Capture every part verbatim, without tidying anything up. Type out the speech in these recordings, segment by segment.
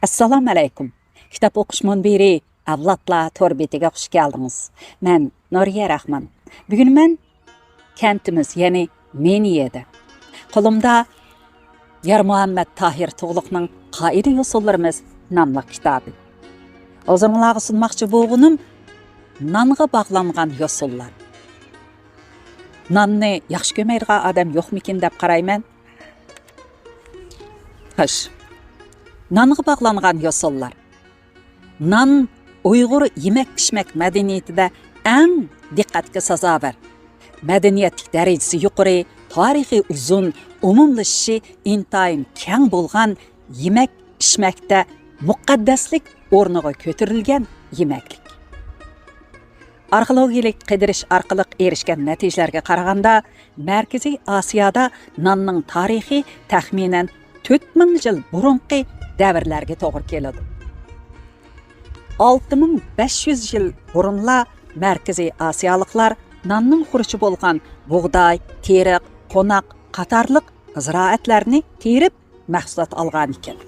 ئەسسالامۇ ئەلەيكۇم. كىتاب ئوقۇش مۇنبىرى ئەۋلادلار تور بېتىگە خۇش كەلدىڭىز. مەن نۇرىيە راخمان. بۈگۈن مەن كەنتىمىز، يەنى مېنىيەدە. قولۇمدا يارمۇھەممەت تاھىر تۇغلۇقنىڭ قائىدە يوسۇنلىرىمىز ناملىق كىتابى. ھازىر ئۇلارغا سۇنماقچى بولغىنىم نانغا باغلانغان يوسۇنلار. ناننى ياخشى كۆرمەيدىغان ئادەم يوقمىكىن دەپ قارايمەن. خوش. نانغا باغلانغان يوسۇنلار. نان ئۇيغۇر يېمەك-ئىچمەك مەدەنىيىتىدە ئەڭ دىققەتكە سازاۋەر، مەدەنىيەتلىك دەرىجىسى يۇقىرى، تارىخى ئۇزۇن، ئومۇملىشىشى ئىنتايىن كەڭ بولغان يېمەك-ئىچمەكتە مۇقەددەسلىك ئورنىغا كۆتۈرۈلگەن يېمەكلىك. ئارخېئولوگىيەلىك قىدىرىش ئارقىلىق ئېرىشكەن نەتىجىلەرگە قارىغاندا، مەركىزىي ئاسىيادا ناننىڭ تارىخى تەخمىنەن تۆت مىڭ يىل بۇرۇنقى دەۋرلەرگە توغرا كېلىدۇ. ئالتە مىڭ بەش يۈز يىل بۇرۇنلا مەركىزىي ئاسىيالىقلار ناننىڭ خۇرۇچى بولغان بۇغداي، تېرىق، قوناق قاتارلىق زىرائەتلەرنى تېرىپ مەھسۇلات ئالغان ئىكەن.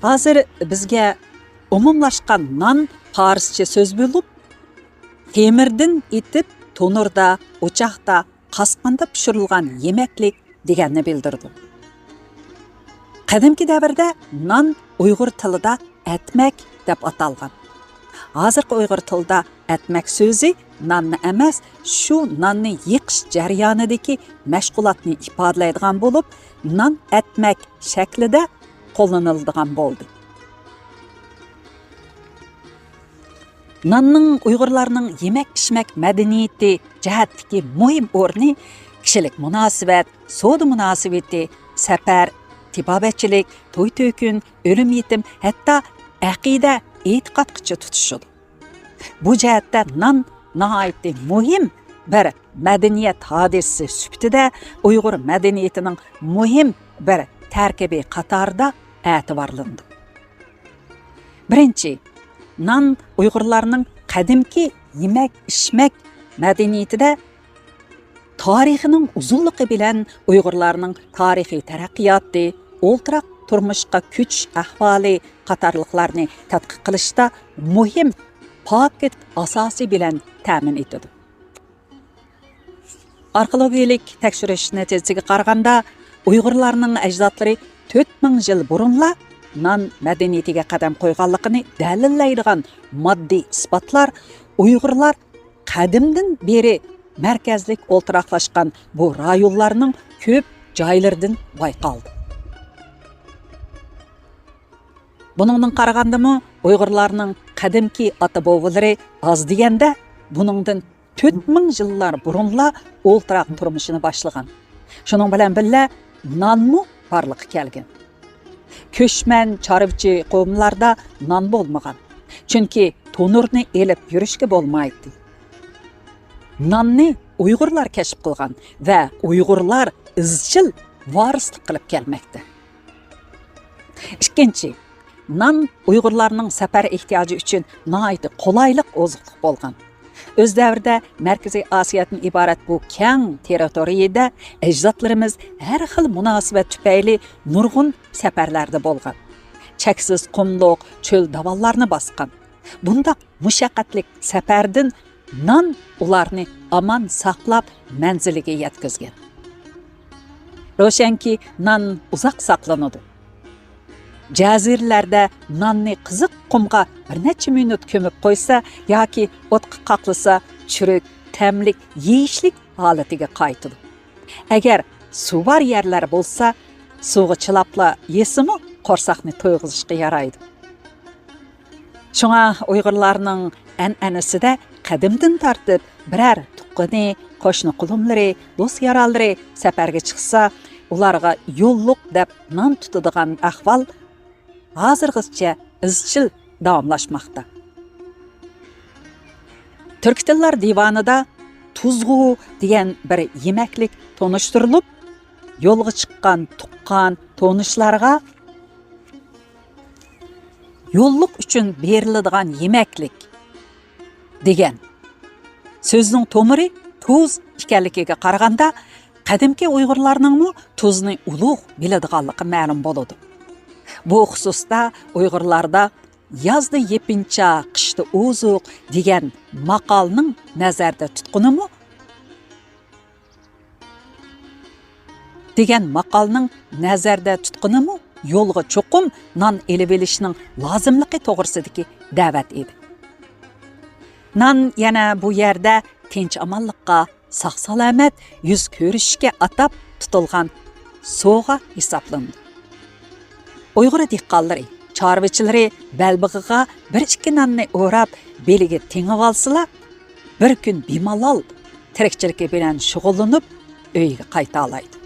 ھازىر بىزگە ئومۇملاشقان نان پارسچە سۆز بولۇپ، تېمىردىن ئېتىپ، تونۇردا، ئوچاقتا، قاسقاندا پىشۇرۇلغان يېمەكلىك دېگەننى بىلدۈرىدۇ. قەدىمكى دەۋردە نان ئۇيغۇر تىلىدا ئەتمەك دەپ ئاتالغان. ھازىرقى ئۇيغۇر تىلىدا ئەتمەك سۆزى ناننى ئەمەس، شۇ ناننى يېقىش جەريانىدىكى مەشغۇلاتنى ئىپادىلەيدىغان بولۇپ، نان ئەتمەك شەكلىدە قوللىنىلىدىغان بولدى. ناننىڭ ئۇيغۇرلارنىڭ يېمەك-ئىچمەك مەدەنىيىتى جەھەتتىكى مۇھىم ئورنى كىشىلىك مۇناسىۋەت، سودا مۇناسىۋىتى، سەپەر، تېبابەتچىلىك، توي-تۆكۈن، ئۆلۈم-يېتىم، ھەتتا ئەقىدە، ئېتىقادقىچە تۇتىشىدۇ. بۇ جەھەتتە نان ناھايىتى مۇھىم بىر مەدەنىيەت ھادىسىسى سۈپىتىدە ئۇيغۇر مەدەنىيىتىنىڭ مۇھىم بىر تەركىبى قاتارىدا ئەتىۋارلىنىدۇ. بىرىنچى، نان ئۇيغۇرلارنىڭ قەدىمكى يېمەك-ئىچمەك مەدەنىيىتىدە تارىخىنىڭ ئۇزۇنلۇقى بىلەن ئۇيغۇرلارنىڭ تارىخىي تەرەققىياتى، ئولتۇراق تۇرمۇشقا كۆچۈش ئەھۋالى قاتارلىقلارنى تەتقىق قىلىشتا مۇھىم پاكىت ئاساسى بىلەن تەمىن ئېتىدۇ. ئارخېئولوگىيەلىك تەكشۈرۈش نەتىجىسىگە قارىغاندا، ئۇيغۇرلارنىڭ ئەجدادلىرى تۆت مىڭ يىل بۇرۇنلا نان مەدەنىيىتىگە قەدەم قويغانلىقىنى دەلىللەيدىغان ماددىي ئىسپاتلار ئۇيغۇرلار قەدىمدىن بېرى مەركەزلىك ئولتۇراقلاشقان بۇ رايونلارنىڭ كۆپ جايلىرىدىن بايقالدى. بۇنىڭدىن قارىغاندىمۇ، ئۇيغۇرلارنىڭ قەدىمكى ئاتا-بوۋىلىرى ئاز دېگەندە بۇنىڭدىن تۆت مىڭ يىللار بۇرۇنلا ئولتۇراق تۇرمۇشىنى باشلىغان. شۇنىڭ بىلەن بىللە، نانمۇ بارلىققا كەلگەن. كۆچمەن چارۋىچى قوۋملاردا نان بولمىغان، چۈنكى تونۇرنى ئېلىپ يۈرۈشكە بولمايتتى. ناننى ئۇيغۇرلار كەشىپ قىلغان ۋە ئۇيغۇرلار ئىزچىل ۋارىسلىق قىلىپ كەلمەكتە. ئىككىنچى، نان ئۇيغۇرلارنىڭ سەپەر ئېھتىياجى ئۈچۈن ناھايىتى قولايلىق ئوزۇقلۇق بولغان. ئۆز دەۋرىدە مەركىزىي ئاسىيادىن ئىبارەت بۇ كەڭ تېررىتورىيىدە ئەجدادلىرىمىز ھەر خىل مۇناسىۋەت تۈپەيلى نۇرغۇن سەپەرلەردە بولغان. چەكسىز قۇملۇق، چۆل داۋانلارنى باسقان. بۇنداق مۇشەققەتلىك سەپەردىن نان ئۇلارنى ئامان ساقلاپ، مەنزىلىگە يەتكۈزگەن. روشەنكى، نان ئۇزاق ساقلىنىدۇ. جەزىرىلەردە ناننى قىزىق قۇمغا بىر نەچچە مىنۇت كۆمۈپ قويسا ياكى ئوتقا قاقلىسا، چۈرۈك، تەملىك، يېيىشلىك ھالىتىگە قايتىدۇ. ئەگەر سۇ بار يەرلەر بولسا، سۇغا چىلاپلا يېسىمۇ قورساقنى تويغۇزۇشقا يارايدۇ. شۇڭا ئۇيغۇرلارنىڭ ئەنئەنىسىدە قەدىمدىن تارتىپ بىرەر تۇغقىنى، قوشنا قولۇملىرى، دوست-يارانلىرى سەپەرگە چىقسا، ئۇلارغا يوللۇق دەپ نان تۇتىدىغان ئەھۋال ھازىرغىچە ئىزچىل داۋاملاشماقتا. تۈركىي تىللار دىۋانىدا تۇزغۇ دېگەن بىر يېمەكلىك تونۇشتۇرۇلۇپ، يولغا چىققان تۇغقان تونۇشلارغا يوللۇق ئۈچۈن بېرىلىدىغان يېمەكلىك دېگەن سۆزنىڭ تومۇرى تۇز ئىكەنلىكىگە قارىغاندا، قەدىمكى ئۇيغۇرلارنىڭمۇ تۇزنى ئۇلۇغ بىلىدىغانلىقى مەلۇم بولىدۇ. بۇ خۇسۇستا ئۇيغۇرلاردا «يازدا يېپىنچا، قىشتا ئوزۇق» دېگەن ماقالنىڭ نەزەردە تۇتقىنىمۇ، دېگەن ماقالنىڭ نەزەردە تۇتقىنىمۇ يولغا چوقۇم نان ئېلىۋېلىشنىڭ لازىملىقى توغرىسىدىكى دەۋەت ئىدى. نان يەنە بۇ يەردە تىنچ-ئامانلىققا، ساق-سالامەت يۈز كۆرۈشۈشكە ئاتاپ تۇتۇلغان سوۋغا ھېسابلىنىدۇ. ئۇيغۇر دېھقانلىرى، چارۋىچىلىرى بەلبېغىغا بىر-ئىككى ناننى ئوراپ، بېلىگە تېڭىۋالسىلا، بىر كۈن بىمالال تىرىكچىلىكى بىلەن شۇغۇللىنىپ، ئۆيىگە قايتالايدۇ.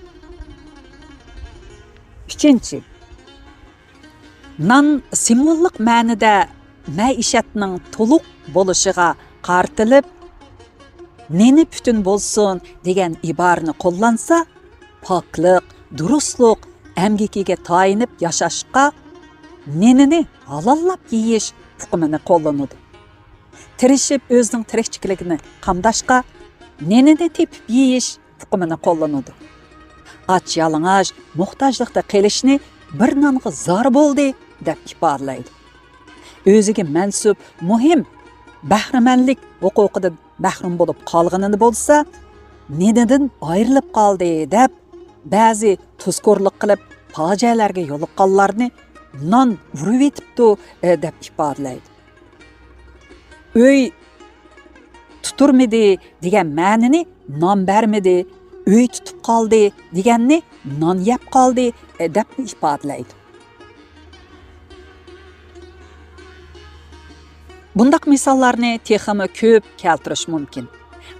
ئۈچىنچى، نان سىمۋوللۇق مەنىدە مەئىشەتنىڭ تولۇق بولۇشىغا قارىتىلىپ، «نېنى پۈتۈن بولسۇن» دېگەن ئىبارىنى قوللانسا، پاكلىق، دۇرۇسلۇق، ئەمگىكىگە تايىنىپ ياشاشقا، «نېنىنى ھالاللاپ يېيىش» ئۇقۇمىنى قوللىنىدۇ. تىرىشىپ ئۆزىنىڭ تىرىكچىلىكىنى قامداشقا، «نېنىنى تېپىپ يېيىش» ئۇقۇمىنى قوللىنىدۇ. ئاچ-يالىڭاچ موھتاجلىقتا قېلىشنى «بىر نانغا زار بولدى» دەپ ئىپادىلەيدۇ. ئۆزىگە مەنسۇپ مۇھىم بەھرىمەنلىك ھوقۇقىدىن مەھرۇم بولۇپ قالغىنىنى بولسا، «نېنىدىن ئايرىلىپ قالدى» دەپ، بەزى تۇزكورلۇق قىلىپ پاجىئەلەرگە يولۇققانلارنى «نان ئۇرۇۋېتىپتۇ» دەپ ئىپادىلەيدۇ. «ئۆي تۇتۇرمىدى» دېگەن مەنىنى «نان بەرمىدى»، «ئۆي تۇتۇپ قالدى» دېگەننى «نان يەپ قالدى» دەپمۇ ئىپادىلەيدۇ. بۇنداق مىساللارنى تېخىمۇ كۆپ كەلتۈرۈش مۇمكىن.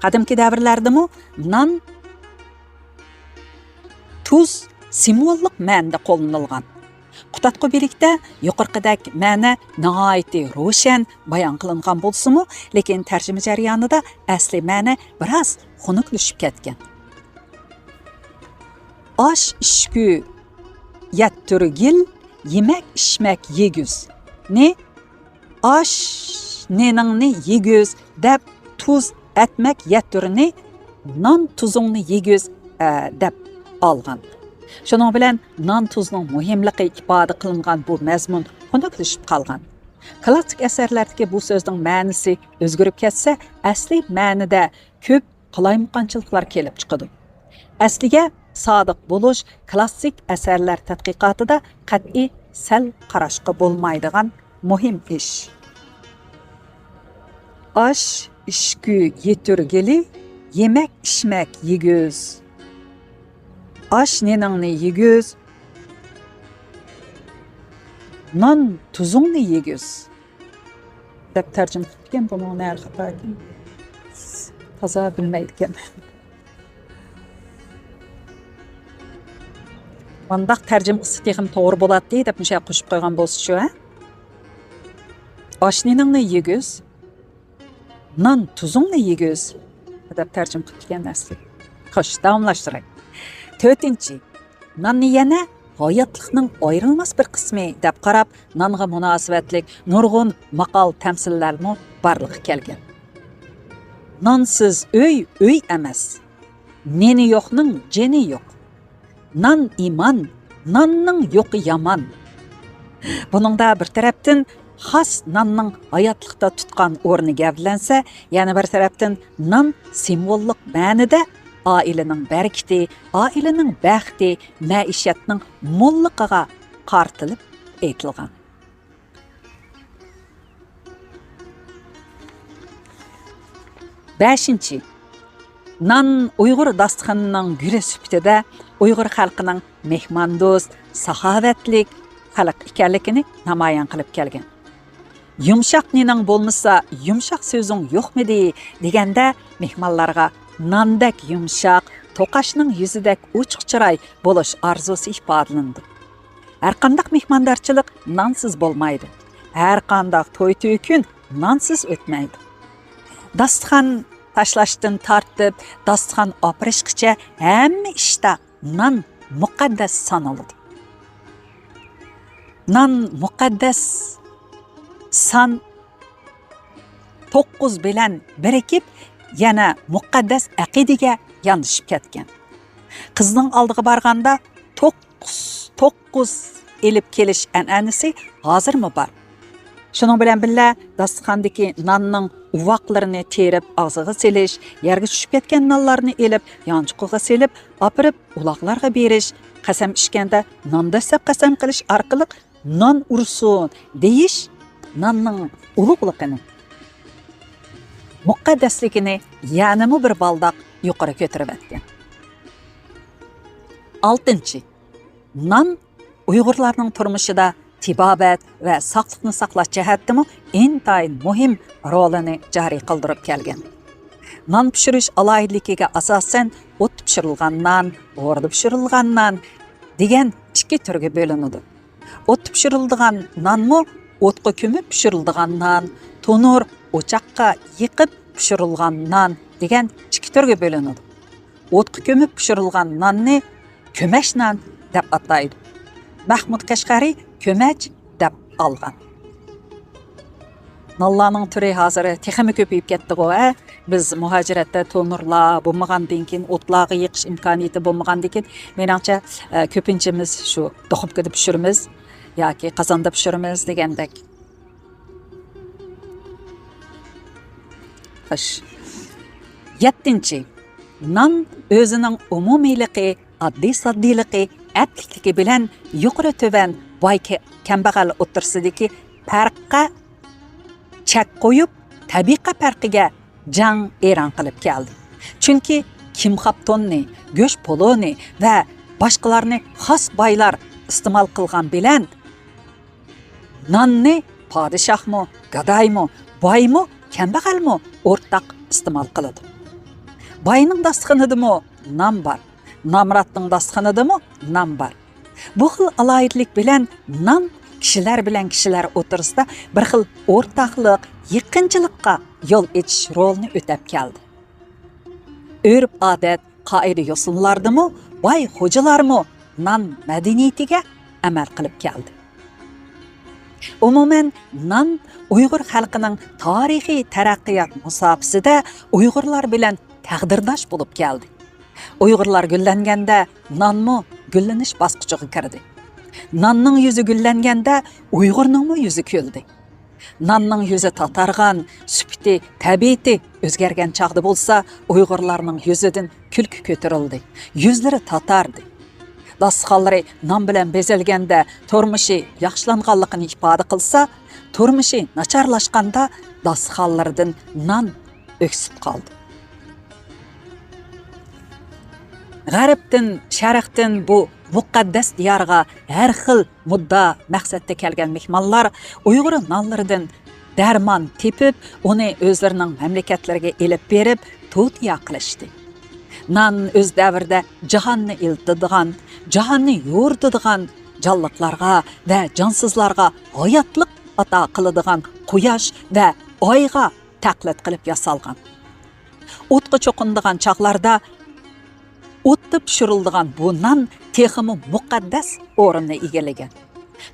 قەدىمكى دەۋرلەردىمۇ نان، تۇز سىمۋوللۇق مەنىدە قوللىنىلغان. قۇتادغۇ بىلىكتە يۇقىرىقىدەك مەنە ناھايىتى روشەن بايان قىلىنغان بولسىمۇ، لېكىن تەرجىمە جەريانىدا ئەسلى مەنە بىراز خۇنۈكلىشىپ كەتكەن. «ئاش ئىشكۈ يەتتۈرگىل، يېمەك ئىچمەك يېگۈز»نى «ئاش نېنىڭنى يېگۈز» دەپ، «تۇز ئەتمەك يەتتۈرنى نان تۇزۇڭنى يېگۈز» دەپ ئالغان. شۇنىڭ بىلەن نان تۇزنىڭ مۇھىملىقى ئىپادە قىلىنغان بۇ مەزمۇن خۇنۈكلىشىپ قالغان. كلاسسىك ئەسەرلەردىكى بۇ سۆزنىڭ مەنىسى ئۆزگىرىپ كەتسە، ئەسلى مەنىدە كۆپ قالايمىقانچىلىقلار كېلىپ چىقىدۇ. ئەسلىگە سادىق بولۇش كلاسسىك ئەسەرلەر تەتقىقاتىدا قەتئىي سەل قاراشقا بولمايدىغان مۇھىم ئىش. «ئاش ئىشكۈ يېتۈرگىلى، يېمەك ئىچمەك يېگۈز. ئاش نېنىڭنى يېگۈز، نان تۇزۇڭنى يېگۈز» دەپ تەرجىمە قىپتىكەن. بۇنىڭ نەدە خاتا ئىكەن؟ تازا بىلمەيدىكەن. مانداق تەرجىمە قىلسا تېخىمۇ توغرا بولاتتى دەپ مۇشۇ يەرگە قوشۇپ قويغان بولسىچۇ، ھە؟ «ئاش نېنىڭنى يېگۈز، نان تۇزۇڭنى يېگۈز» دەپ تەرجىمە قىپتىكەن ئەسلى. خوش، داۋاملاشتۇراي. تۆتىنچى، ناننى يەنە ھاياتلىقنىڭ ئايرىلماس بىر قىسمى دەپ قاراپ، نانغا مۇناسىۋەتلىك نۇرغۇن ماقال-تەمسىللەرمۇ بارلىققا كەلگەن. «نانسىز ئۆي ئۆي ئەمەس، نېنى يوقنىڭ جېنى يوق. نان ئىمان، ناننىڭ يوقى يامان.» بۇنىڭدا بىر تەرەپتىن خاس ناننىڭ ھاياتلىقتا تۇتقان ئورنى گەۋدىلەنسە، يەنە بىر تەرەپتىن نان سىمۋوللۇق مەنىدە ئائىلىنىڭ بەرىكىتى، ئائىلىنىڭ بەختى، مەئىشەتنىڭ موللۇقىغا قارىتىلىپ ئېيتىلغان. بەشىنچى، نان ئۇيغۇر داستىخىنىنىڭ گۈلى سۈپىتىدە ئۇيغۇر خەلقىنىڭ مېھماندوست، ساخاۋەتلىك خەلق ئىكەنلىكىنى نامايان قىلىپ كەلگەن. «يۇمشاق نېنىڭ بولمىسا، يۇمشاق سۆزۈڭ يوقمىدى» دېگەندە، مېھمانلارغا ناندەك يۇمشاق، توقاچنىڭ يۈزىدەك ئوچۇق چىراي بولۇش ئارزۇسى ئىپادىلىنىدۇ. ھەرقانداق مېھماندارچىلىق نانسىز بولمايدۇ. ھەرقانداق توي-تۆكۈن نانسىز ئۆتمەيدۇ. داستىخان تاشلاشتىن تارتىپ، داستىخان ئاپىرىشقىچە ھەممە ئىشتا نان مۇقەددەس سانىلىدۇ. نان مۇقەددەس سان توققۇز بىلەن بىرىكىپ، يەنە مۇقەددەس ئەقىدىگە ياندىشىپ كەتكەن. قىزنىڭ ئالدىغا بارغاندا، توققۇز، توققۇز ئېلىپ كېلىش ئەنئەنىسى ھازىرمۇ بار. شۇنىڭ بىلەن بىللە، داستىخاندىكى ناننىڭ ئۇۋاقلىرىنى تېرىپ ئاغزىغا سېلىش، يەرگە چۈشۈپ كەتكەن نانلارنى ئېلىپ، يانچۇقىغا سېلىپ، ئاپىرىپ ئۇلاغلارغا بېرىش، قەسەم ئىچكەندە نان دەسسەپ قەسەم قىلىش ئارقىلىق نان ئۇرسۇن دېيىش ناننىڭ ئۇلۇغلۇقىنى، مۇقەددەسلىكىنى يەنىمۇ بىر بالداق يۇقىرى كۆتۈرۈۋەتكەن. ئالتىنچى، نان ئۇيغۇرلارنىڭ تۇرمۇشىدا تېبابەت ۋە ساقلىقنى ساقلاش جەھەتتىمۇ ئىنتايىن مۇھىم رولىنى جارى قىلدۇرۇپ كەلگەن. نان پىشۇرۇش ئالاھىدىلىكىگە ئاساسەن، ئوتتا پىشۇرۇلغان نان، ھوردا پىشۇرۇلغان نان دېگەن ئىككى تۈرگە بۆلۈنىدۇ. ئوتتا پىشۇرۇلىدىغان نانمۇ ئوتقا كۆمۈپ پىشۇرۇلىدىغان نان، تونۇر، ئوچاققا يېقىپ پىشۇرۇلغان نان دېگەن ئىككى تۈرگە بۆلۈنىدۇ. ئوتقا كۆمۈپ پىشۇرۇلغان ناننى كۆمەچ نان دەپ ئاتايدۇ. مەھمۇد قەشقەرى كۆمەچ دەپ ئالغان. نانلارنىڭ تۈرى ھازىر تېخىمۇ كۆپىيىپ كەتتىغۇ، ھە؟ بىز مۇھاجىرەتتە تونۇرلار بولمىغاندىن كېيىن، ئوتلارغا يېقىش ئىمكانىيىتى بولمىغاندىن كېيىن، مېنىڭچە، ئە، كۆپىنچىمىز شۇ دۇخوپكىدا پىشۇرىمىز ياكى قازاندا پىشۇرىمىز دېگەندەك. خوش. يەتتىنچى، نان ئۆزىنىڭ ئومۇمىيلىقى، ئاددىي-ساددىيلىقى، ئەپلىكلىكى بىلەن يۇقىرى-تۆۋەن، باي-كە-، كەمبەغەل ئوتتۇرىسىدىكى پەرققە چەك قويۇپ، تەبىقە پەرقىگە جەڭ-ئېرەن قىلىپ كەلدى. چۈنكى كىمخاپ توننى، گۆش پولۇنى ۋە باشقىلارنى خاس بايلار ئىستېمال قىلغان بىلەن، ناننى پادىشاھمۇ، گادايمۇ، بايمۇ، كەمبەغەلمۇ ئورتاق ئىستېمال قىلىدۇ. باينىڭ داستىخىنىدىمۇ نان بار، نامراتنىڭ داستىخىنىدىمۇ نان بار. بۇ خىل ئالاھىدىلىك بىلەن نان كىشىلەر بىلەن كىشىلەر ئوتتۇرىسىدا بىر خىل ئورتاقلىق، يېقىنچىلىققا يول ئېچىش رولىنى ئۆتەپ كەلدى. ئۆرپ-ئادەت، قائىدە-يوسۇنلاردىمۇ باي خوجىلارمۇ نان مەدەنىيىتىگە ئەمەل قىلىپ كەلدى. ئومۇمەن، نان ئۇيغۇر خەلقىنىڭ تارىخىي تەرەققىيات مۇساپىسىدە ئۇيغۇرلار بىلەن تەقدىرداش بولۇپ كەلدى. ئۇيغۇرلار گۈللەنگەندە، نانمۇ گۈللىنىش باسقۇچىغا كىردى. ناننىڭ يۈزى گۈللەنگەندە، ئۇيغۇرنىڭمۇ يۈزى كۈلدى. ناننىڭ يۈزى تاتارغان، سۈپىتى، تەبىئىتى ئۆزگەرگەن چاغدا بولسا، ئۇيغۇرلارنىڭ يۈزىدىن كۈلكە كۆتۈرۈلدى. يۈزلىرى تاتاردى. داستىخانلىرى نان بىلەن بېزەلگەندە، تۇرمۇشى ياخشىلانغانلىقىنى ئىپادە قىلسا، تۇرمۇشى ناچارلاشقاندا، داستىخانلىرىدىن نان ئۆكسۈپ قالدى. غەربتىن، شەرقتىن بۇ مۇقەددەس دىيارغا ھەر خىل مۇددا مەقسەتتە كەلگەن مېھمانلار ئۇيغۇر نانلىرىدىن دەرمان تېپىپ، ئۇنى ئۆزلىرىنىڭ مەملىكەتلىرىگە ئېلىپ بېرىپ، توتىيا قىلىشتى. نان ئۆز دەۋرىدە جاھاننى ئىللىتىدىغان، جاھاننى يورۇتىدىغان جانلىقلارغا ۋە جانسىزلارغا ھاياتلىق ئاتا قىلىدىغان قۇياش ۋە ئايغا تەقلىد قىلىپ ياسالغان. ئوتقا چوقۇنىدىغان چاغلاردا ئوتتا پىشۇرۇلىدىغان بۇ نان تېخىمۇ مۇقەددەس ئورۇننى ئىگىلىگەن.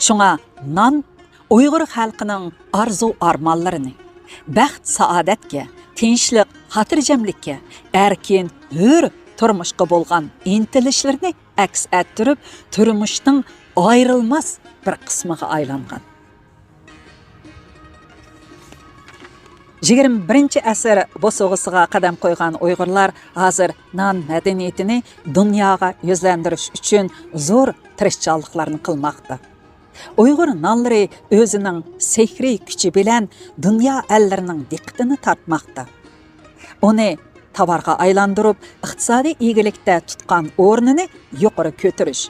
شۇڭا نان ئۇيغۇر خەلقىنىڭ ئارزۇ-ئارمانلىرىنى، بەخت-سائادەتكە، تىنچلىق-خاتىرجەملىككە، ئەركىن، ھۆر تۇرمۇشقا بولغان ئىنتىلىشلىرىنى ئەكس ئەتتۈرۈپ، تۇرمۇشنىڭ ئايرىلماس بىر قىسمىغا ئايلانغان. يىگىرمە بىرىنچى ئەسىر بوسۇغىسىغا قەدەم قويغان ئۇيغۇرلار ھازىر نان مەدەنىيىتىنى دۇنياغا يۈزلەندۈرۈش ئۈچۈن زور تىرىشچانلىقلارنى قىلماقتا. ئۇيغۇر نانلىرى ئۆزىنىڭ سېھرىي كۈچى بىلەن دۇنيا ئەللىرىنىڭ دىققىتىنى تارتماقتا. ئۇنى تاۋارغا ئايلاندۇرۇپ، ئىقتىسادىي ئىگىلىكتە تۇتقان ئورنىنى يۇقىرى كۆتۈرۈش،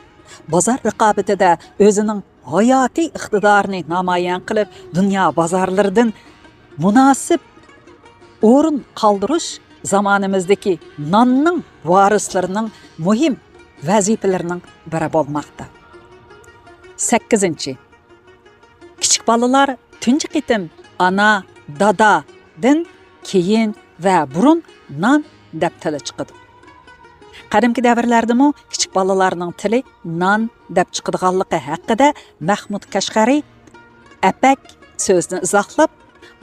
بازار رىقابىتىدە ئۆزىنىڭ ھاياتىي ئىقتىدارىنى نامايان قىلىپ، دۇنيا بازارلىرىدىن مۇناسىپ ئورۇن قالدۇرۇش زامانىمىزدىكى ناننىڭ ۋارىسلىرىنىڭ مۇھىم ۋەزىپىلىرىنىڭ بىرى بولماقتا. سەككىزىنچى، كىچىك بالىلار تۇنجى قېتىم ئانا، دادادىن كېيىن ۋە بۇرۇن نان دەپ تىلى چىقىدۇ. قەدىمكى دەۋرلەردىمۇ كىچىك بالىلارنىڭ تىلى نان دەپ چىقىدىغانلىقى ھەققىدە مەھمۇد قەشقەرى ئەپەك سۆزىنى ئىزاھلاپ،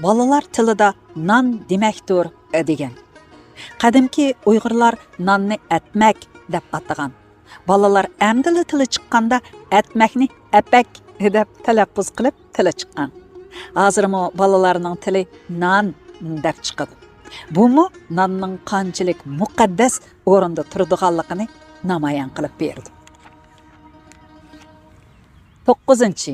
بالىلار تىلىدا نان دېمەكتۇر، دېگەن. قەدىمكى ئۇيغۇرلار ناننى ئەتمەك دەپ ئاتىغان. بالىلار ئەمدىلا تىلى چىققاندا ئەتمەكنى ئەپەك دەپ تەلەپپۇز قىلىپ تىلى چىققان. ھازىرمۇ بالىلارنىڭ تىلى نان دەپ چىقىدۇ. بۇمۇ ناننىڭ قانچىلىك مۇقەددەس ئورۇندا تۇرىدىغانلىقىنى نامايان قىلىپ بېرىدۇ. توققۇزىنچى،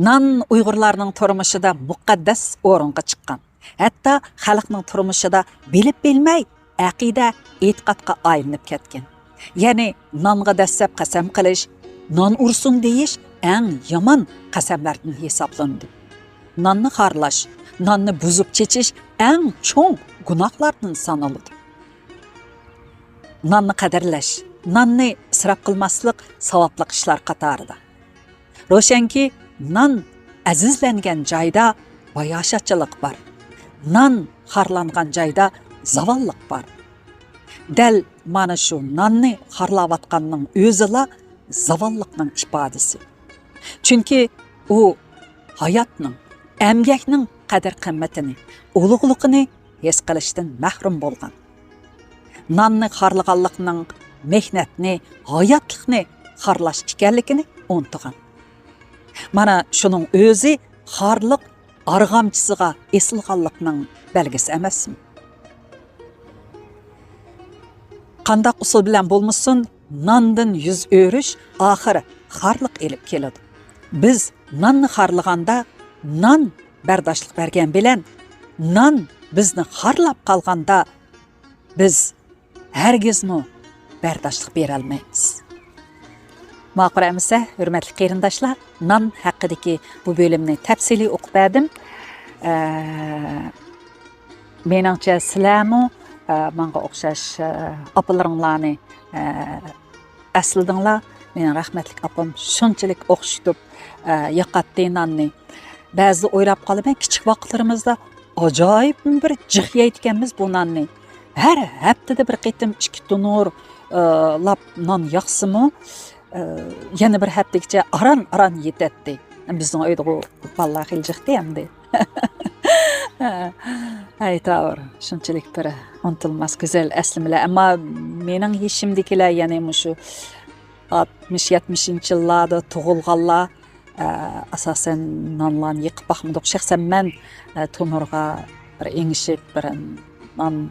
نان ئۇيغۇرلارنىڭ تۇرمۇشىدا مۇقەددەس ئورۇنغا چىققان. ھەتتا خەلقنىڭ تۇرمۇشىدا بىلىپ بىلمەي ئەقىدە، ئېتىقادقا ئايلىنىپ كەتكەن. يەنى نانغا دەسسەپ قەسەم قىلىش، نان ئۇرسۇن دېيىش ئەڭ يامان قەسەملەردىن ھېسابلىنىدۇ. ناننى خارلاش، ناننى بۇزۇپ چېچىش ئەڭ چوڭ گۇناھلاردىن سانىلىدۇ. ناننى قەدىرلەش، ناننى ئىسراپ قىلماسلىق ساۋابلىق ئىشلار قاتارىدا. روشەنكى، نان ئەزىزلەنگەن جايدا باياشاتچىلىق بار. نان خارلانغان جايدا زاۋاللىق بار. دەل مانا شۇ ناننى خارلاۋاتقاننىڭ ئۆزىلا زاۋاللىقنىڭ ئىپادىسى. چۈنكى ئۇ ھاياتنىڭ، ئەمگەكنىڭ قەدىر-قىممىتىنى، ئۇلۇغلۇقىنى ھېس قىلىشتىن مەھرۇم بولغان. ناننى خارلىغانلىقنىڭ مېھنەتنى، ھاياتلىقنى خارلاش ئىكەنلىكىنى ئۇنتۇغان. مانا شۇنىڭ ئۆزى خارلىق ئارغامچىسىغا ئېسىلغانلىقنىڭ بەلگىسى ئەمەسمۇ؟ قانداق ئۇسۇل بىلەن بولمىسۇن، ناندىن يۈز ئۆرۈش ئاخىرى خارلىق ئېلىپ كېلىدۇ. بىز ناننى خارلىغاندا، نان بەرداشلىق بەرگەن بىلەن، نان بىزنى خارلاپ قالغاندا، بىز ھەرگىزمۇ بەرداشلىق بېرەلمەيمىز. ماقۇل ئەمىسە، ھۆرمەتلىك قېرىنداشلار، نان ھەققىدىكى بۇ بۆلۈمنى تەپسىلىي ئوقۇپ بەردىم. ئە، مېنىڭچە سىلەرمۇ، ئە، ماڭا ئوخشاش، ئە، ئاپىلىرىڭلارنى، ئە، ئەسلىدىڭلار. مېنىڭ رەھمەتلىك ئاپام شۇنچىلىك ئوخشىتىپ، ئە، ياقاتتى ناننى. بەزىدە ئويلاپ قالىمەن، كىچىك ۋاقىتلىرىمىزدا ئاجايىپ بىر جىق يەيدىكەنمىز بۇ ناننى. ھەر ھەپتىدە بىر قېتىم ئىككى تونۇر، ئە، لاپ نان ياقسىمۇ، ئە، يەنە بىر ھەپتىگىچە ئاران-ئاران يېتەتتى. بىزنىڭ ئۆيدىغۇ بالىلار خېلى جىقتى ئەمدى. ھەي، تاۋۇر، شۇنچىلىك بىر ئۇنتۇلماس گۈزەل ئەسلىمىلەر. ئەمما مېنىڭ يېشىمدىكىلەر، يەنى مۇشۇ ئاتمىش، يەتمىشىنچى يىللاردا تۇغۇلغانلار، ئە، ئاساسەن نانلارنى يېقىپ باقمىدۇق. شەخسەن مەن، ئە، تونۇرغا بىر ئېڭىشىپ، بىر نان،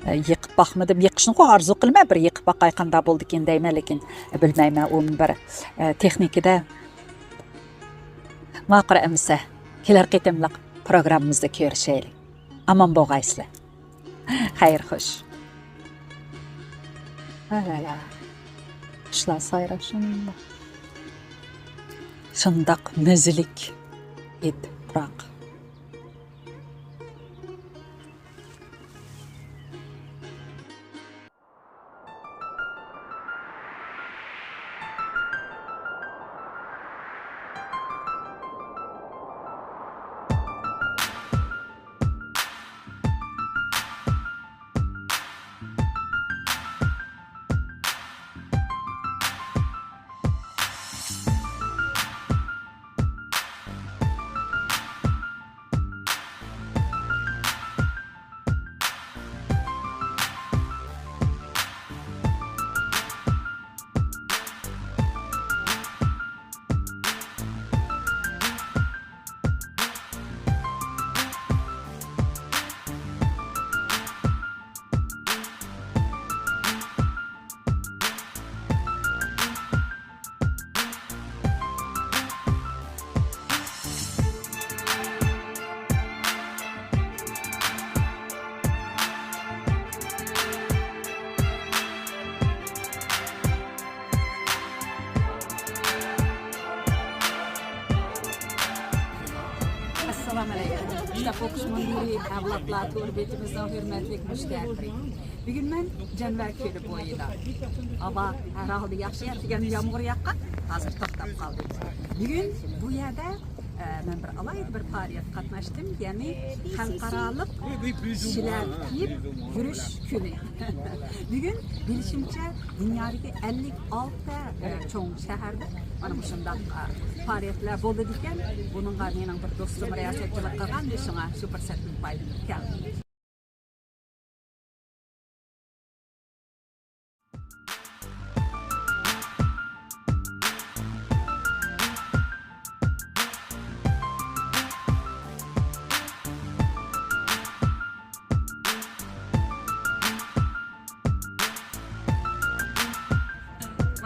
ئە، يېقىپ باقمىدىم. يېقىشنىغۇ ئارزۇ قىلىمەن، بىر يېقىپ باقاي قانداق بولىدىكىن دەيمەن، لېكىن بىلمەيمەن، ئۇ بىر، ئە، تېخنىكىدە. ماقۇل ئەمىسە، كېلەر قېتىملىق پروگراممىمىزدا كۆرۈشەيلى. ئامان بولغايسىلەر. خەير خوش. ھەلەلا. قۇشلار سايراپ شۇنداق. شۇنداق مەززىلىك ئىدى پۇراق. ئەسسالامۇئەلەيكۇم. كىتاب ئوقۇش مۇنبىرى ئەۋلادلار تور بېتىمىزنىڭ ھۆرمەتلىك مۇشتەرىكى. بۈگۈن مەن جەنۋەر كۆلى بويىدا. ھاۋا ھەر ھالدا ياخشى، ئەتىگەن يامغۇر ياغقان، ھازىر توختاپ قالدى. بۈگۈن بۇ يەردە، ئە، مەن بىر ئالاھىدە بىر پائالىيەتكە قاتناشتىم، يەنى خەلقئارالىق شىلەر كىيىپ يۈرۈش كۈنى. بۈگۈن بىلىشىمچە دۇنيادىكى ئەللىك ئالتە، ئە، چوڭ شەھەردە مانا مۇشۇنداق، ئە، پائالىيەتلەر بولىدىكەن. بۇنىڭغا مېنىڭ بىر دوستۇم رىياسەتچىلىك قىلغان، شۇڭا شۇ پۇرسەتتىن پايدىلىنىپ كەلدىم.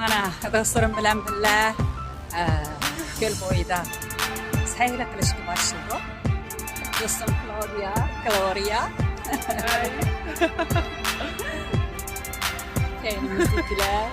مانا دوستلىرىم بىلەن بىللە، ئە، كۆل بويىدا سەيلە قىلىشقا باشلىدۇق. دوستۇم كلاۋدىيا، كلورىيا. كەينىمىزدىكىلەر.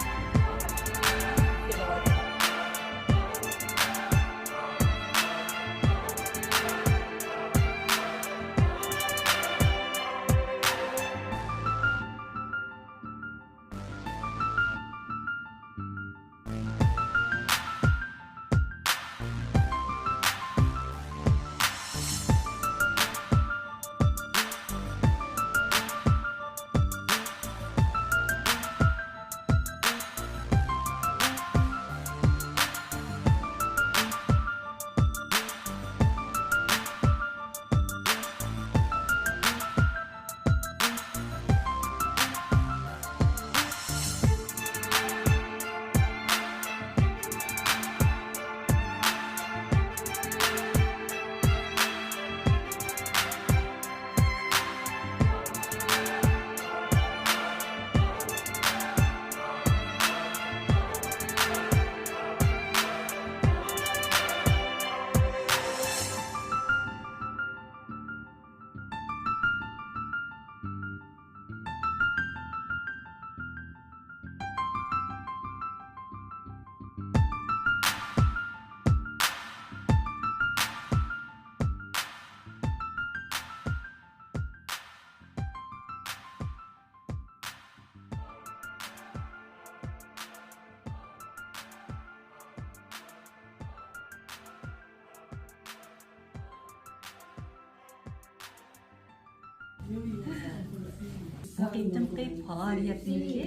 بۇ قېتىمقى پائالىيەتنىڭكى،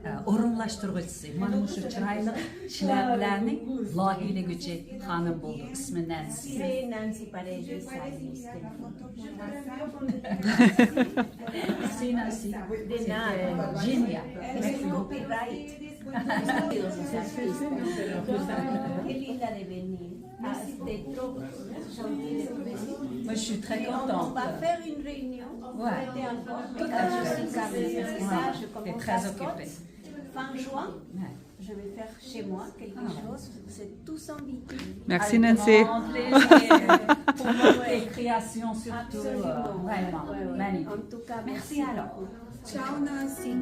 ئە، ئورۇنلاشتۇرغۇچىسى، مانا مۇشۇ چىرايلىق شلەپىلەرنىڭ لايىھىلىگۈچى خانىم بولدى. ئىسمى نەنسى. C'est Nancy Paredes. C'est Nancy. De nada. Génial. Es un copyright. Qué linda de venir. Hasta todo. Moi, je suis très contente. On va faire une réunion. Ouais. Tout à fait. Comme ça, je commence à très occupée. Fin juin, je vais faire chez moi quelque chose. C'est tous invités. Merci, Nancy. Avec grand plaisir. Pour votre création, surtout. Absolument. Vraiment. Ouais, ouais. Magnifique. En tout cas, merci alors. Ciao, Nancy.